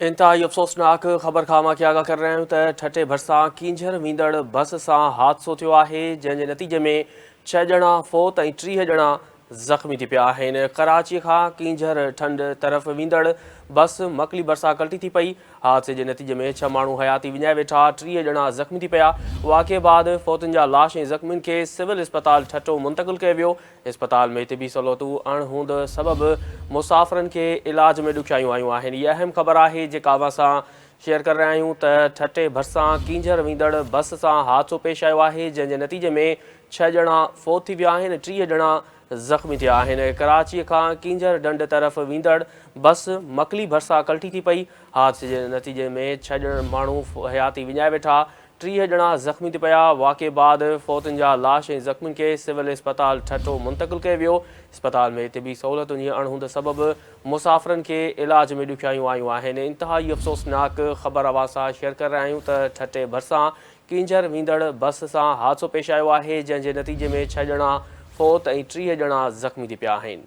انتهائي افسوسناڪ خبر کان اوهان کي آگاهه ڪري رهيا آهيون ته ٺٽي ڀرسان ڪينجهر ويندڙ بس سان حادثو ٿيو آهي جنهن جي نتيجي ۾ ڇهه ڄڻا فوت ۽ 30 ڄڻا زخمي ٿي پيا آهن. ڪراچي کان ڪينجهر ٺنڊ طرف ويندڙ بس مڪلي ڀرسان ڪلٽي ٿي پئي. حادثي جي نتيجي ۾ ڇهه ماڻهو حياتي وڃائي ويٺا، 30 ڄڻا زخمي ٿي پيا. واقعي بعد فوتين جا لاش ۽ زخمين کي سول اسپتال ٺٽو منتقل ڪيو ويو. اسپتال ۾ طبي سهولتون اڻ هوند سبب مسافرن کي علاج ۾ ڏکيائيون آيون آهن. هي اهم خبر آهي جيڪا اوهان سان شيئر ڪري رهيا آهيون ته ٺٽي ڀرسان ڪينجهر ويندڙ بس سان حادثو پيش آيو آهي جنهن جي نتيجي ۾ ڇهه ڄڻا فوت ٿي ويا آهن 30 ڄڻا زخمي ٿيا آهن. ڪراچي کان ڪينجهر ڍنڍ طرف ويندڙ بس مڪلي ڀرسان ڪلٽي ٿي پئي. حادثي جي نتيجي ۾ ڇهه ڄڻا ماڻهو حياتي وڃائي ويٺا. 30 ڄڻا زخمي ٿي پيا، واقعي بعد فوتين جا لاش ۽ زخمين کي سول اسپتال ٺٽو منتقل ڪيو ويو، اسپتال ۾ طبي سهولتن جي اڻهوند سبب مسافرن کي علاج ۾ ڏکيائيون آيون آهن، انتهائي افسوسناڪ خبر اوهان سان شيئر ڪري رهيا آهيون ته ٺٽي ڀرسان ڪينجهر ويندڙ بس سان حادثو پيش آيو آهي، جنهن جي نتيجي ۾ ڇهه ڄڻا فوت ۽ 30 ڄڻا زخمي ٿي پيا آهن.